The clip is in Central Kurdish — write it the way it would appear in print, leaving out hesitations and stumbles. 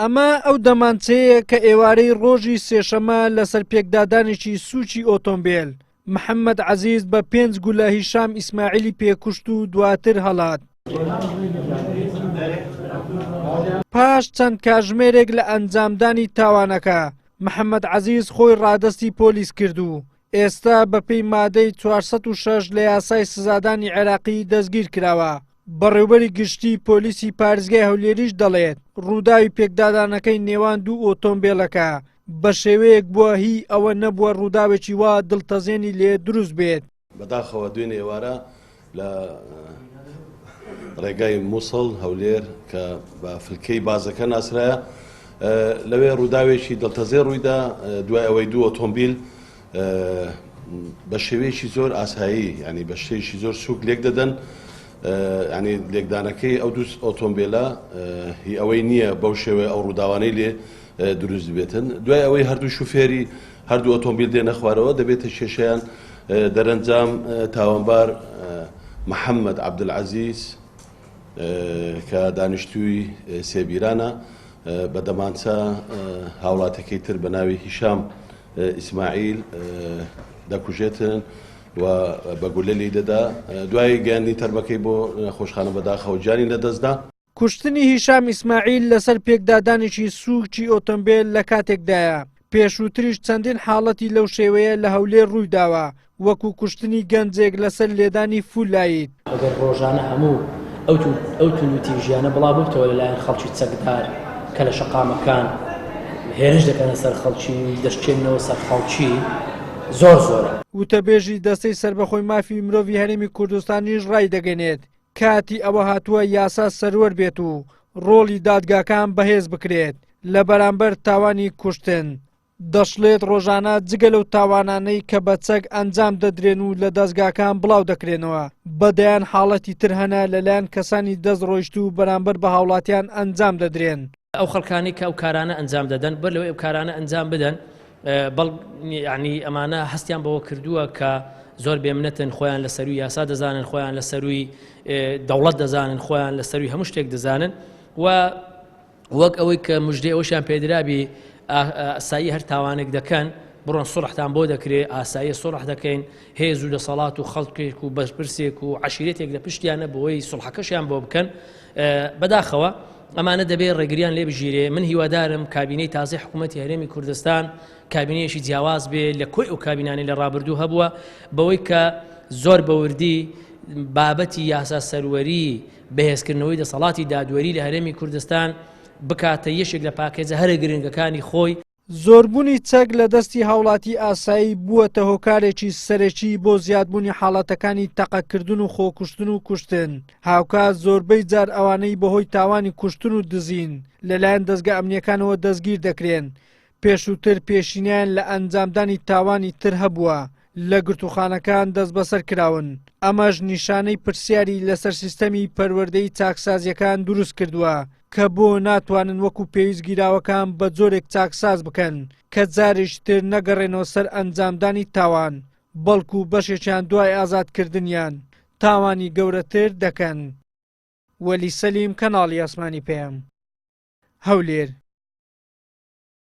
ئەمە ئەو دەمانچەیە کە ئێوارەی ڕۆژی سێشەمە لەسەر پێکدادانێکی سووکی ئۆتۆمبێل، محەممەد عەزیز بە پێنج گولە هیشام ئیسماعیلی پێکوشت و دواتر هەڵات. پاش چەند کاژمێرێک لە ئەنجامدانی تاوانەکە، محەممەد عەزیز خۆی ڕادەستی پۆلیس کرد و ئێستا بەپێی مادەی 406 لە یاسای سزادانی عێراقی دەستگیر کراوە. بەڕێوبەری گشتی پۆلیسی پارێزگای هەولێریش دەڵێت، ڕووداوی پێکدادانەکەی نێوان دوو ئۆتۆمبێلەکە بە شێوەیەک بووە هی ئەوە نەبووە ڕووداوێکی وا دڵتەزێنی لێ دروست بێت. بەداخەوە دوێنێ ئێوارە لە ڕێگای موسڵ هەولێر کە بە فلکەی بازەکە ناسرایە لەوێ ڕووداوێکی دڵتەزێ ڕوویدا دوای ئەوەی دوو ئۆتۆمبیل بە شێوەیەکی زۆر ئاسایی ینی بە شتێکی زۆر سوک لێک دەدەن ینی لێکدانەکەی ئەو دوو ئۆتۆمبیلە هی ئەوەی نییە بەو شێوەیە ئەو ڕووداوانەی لێ دروست بێتن دوای ئەوەی هەردوو شوفێری هەردوو ئۆتۆمبیل دێنە خوارەوە دەبێتە کێشەیان دەرەنجام تاوانبار محەممەد عەبدولعەزیز کە دانیشتووی سێبیرانە بە دەمانچە هاوڵاتەکەی تر بە ناوی هیشام ئیسماعیل دەکوژێتن و بە گولە لێی دەدا دوای گەیاندنی تەرمەکەی بۆ نەخۆشخانە بەداخەوە گیانی لەدەستدا. کوشتنی هیشام ئیسماعیل لەسەر پێکدادانێکی سووکی ئۆتۆمبێل لە کاتێکدایە، پێشووتریش چەندین حاڵەتی لەو شێوەیە لە هەولێر ڕوویداوە، وەکو کوشتنی گەنجێک لەسەر لێدانی فولایت. ئەگەر ڕۆژانە هەموو ئەو توندوتیژیانە بڵاو ببتەوە لەلایەن خەڵکی چەکدار کە لە شەقامەکان هێرش دەکەنە سەر خەڵکی و دەشکێننەوە سەر خەڵکی زۆر زۆرە. وتەبێژی دەستەی سەربەخۆی مافی مرۆڤی هەرێمی کوردستانیش ڕایدەگەنێت، کاتی ئەوە هاتووە یاسا سەروەر بێت و ڕۆڵی دادگاکان بەهێز بکرێت لە بەرامبەر تاوانی کوشتن. دەشڵێت ڕۆژانە جگە لەو تاوانانەی کە بە چەک ئەنجام دەدرێن و لە دەزگاکان بڵاو دەکرێنەوە، بە دەیان حاڵەتی تر هەنە لەلایەن کەسانی دەست ڕۆیشتوو بەرامبەر بە هاوڵاتیان ئەنجام دەدرێن. ئەو خەڵکانەی کە ئەو کارانە ئەنجام دەدەن بەر لەوەی ئەو کارانە ئەنجام بدەن بەڵ یعنی ئەمانە هەستیان بەوە کردووە کە زۆر بێمنەتن خۆیان لە سەروی یاسا دەزانن خۆیان لە سەروی دەوڵەت دەزانن خۆیان لە سەروی هەموو شتێک دەزانن و وەک ئەوەی کە مژدەی ئەوشیان پێدرابی ئاسایی هەر تاوانێک دەکەن بڕۆن سڵحتان بۆ دەکرێ ئاسایی سڵح دەکەین هێز و دەسەڵات و خەڵکێک و بەرپرسێک و عشیرەتێک لە پشتیانە بۆی سڵحەکەشیان بۆ بکەن بەداخەوە ئەمانە دەبێ ڕێگریان لێ بگیرێ من هیوادارم کابینەی تازەی حکوومەتی هەرێمی کوردستان کابینەیەکی جیاواز بێ لە کۆی ئەو کابینانەی لە ڕابردوو هەبووە بەوەی کە زۆر بەوردی بابەتی یاسا سەروەری بەهێزکردنەوەی دەسەڵاتی دادوەری لە هەرێمی کوردستان بکاتە یەکێک لە پاکێجە هەرە گرنگەکانی خۆی. زۆربوونی چەک لە دەستی هاوڵاتی ئاسایی بووەتە هۆکارێکی سەرەکی بۆ زیادبوونی حاڵەتەکانی تەقەکردن و خۆکوشتن و کوشتن، هاوکات زۆربەی جار ئەوانەی بەهۆی تاوانی کوشتن و دزین لەلایەن دەزگا ئەمنییەکانەوە دەستگیر دەکرێن پێشووتر پێشینەیان لە ئەنجامدانی تاوانی تر هەبووە لە گرتووخانەکان دەستبەسەر کراون، ئەمەش نیشانەی پرسیاری لەسەر سیستەمی پەروەردەی چاکسازییەکان دروست کردووە کە بۆ ناتوانن وەکو پێویست گیراوەکان بە جۆرێک چاکساز بکەن کە جارێکی تر نەگەڕێنەوە سەر ئەنجامدانی تاوان بەڵکو بەشێکیان دوای ئازادکردنیان تاوانی گەورەتر دەکەن. وەلی سەلیم کەناڵی ئاسمانی پەیام. هەولێر.